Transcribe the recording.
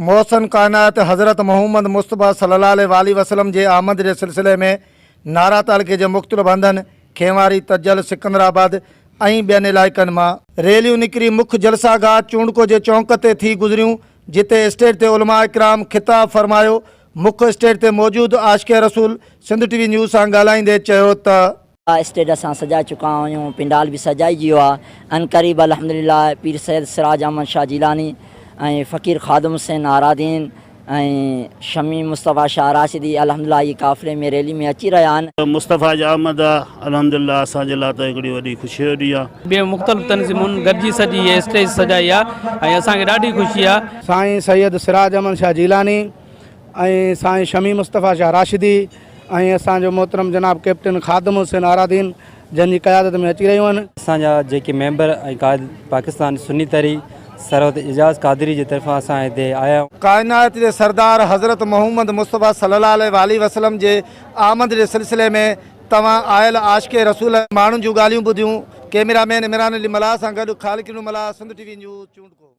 محسن ڪائنات حضرت محمد مصطفيٰ صلي الله عليه واٰله وسلم جي آمد جي سلسلي ۾ نارا تعلقي جي مختلف هنڌن کينواري، تجل، سڪندرآباد ۽ ٻين علائقن مان ريليون نڪري مک جلسه گاهه چونڊڪو جي چونڪ تي ٿي گذريون جتي اسٽيج تي علماء ڪرام خطاب فرمايو مک اسٽيج تي موجود عاشق رسول سنڌ ٽي وي نيوز سان ڳالهائيندي چيو ته. اسٽيج اسان سجائي چڪا آهيون پنڊال به سجائجي ويو آهي عنقريب الحمدلله پير سيد سراج احمد شاهه جيلاني ۽ فقير خادم حسين آرادين ۽ شميم مصطفيٰ شاهه راشدي الحمدلله هي قافلي ۾ ريلي ۾ اچي رهيا آهن. مصطفيٰ جي آمد آ الحمدلله اسان جي لاء ته هڪڙي وڏي خوشي جو ڏينهن آ. ٻين مختلف تنظيمن گڏجي سڄي هي اسٽيج سجائي آ ۽ اسان کي ڏاڍي خوشي آ. سائين سيد سراج احمد شاهه جيلاني ۽ سائين شميم مصطفيٰ شاهه راشدي ۽ اسان جو محترم جناب ڪئپٽن خادم حسين آرادين جن جي قيادت ۾ اچي رهيون آهن. اسان جا جيڪي ميمبر ۽ قائد پاڪستان سني تحريڪ سرحد اعجاز قادري جي طرفان اسان هتي آيا آهيون. ڪائنات جي سردار حضرت محمد مصطفيٰ صلي الله عليه واٰله وسلم جي آمد جي سلسلي ۾ توهان آيل عاشق رسول ماڻهن جون ڳالهيون ٻڌيون، ڪئميرا مين عمران علي ملاح سان گڏ Khaliq Malleh, Sindh T V news, Chondko.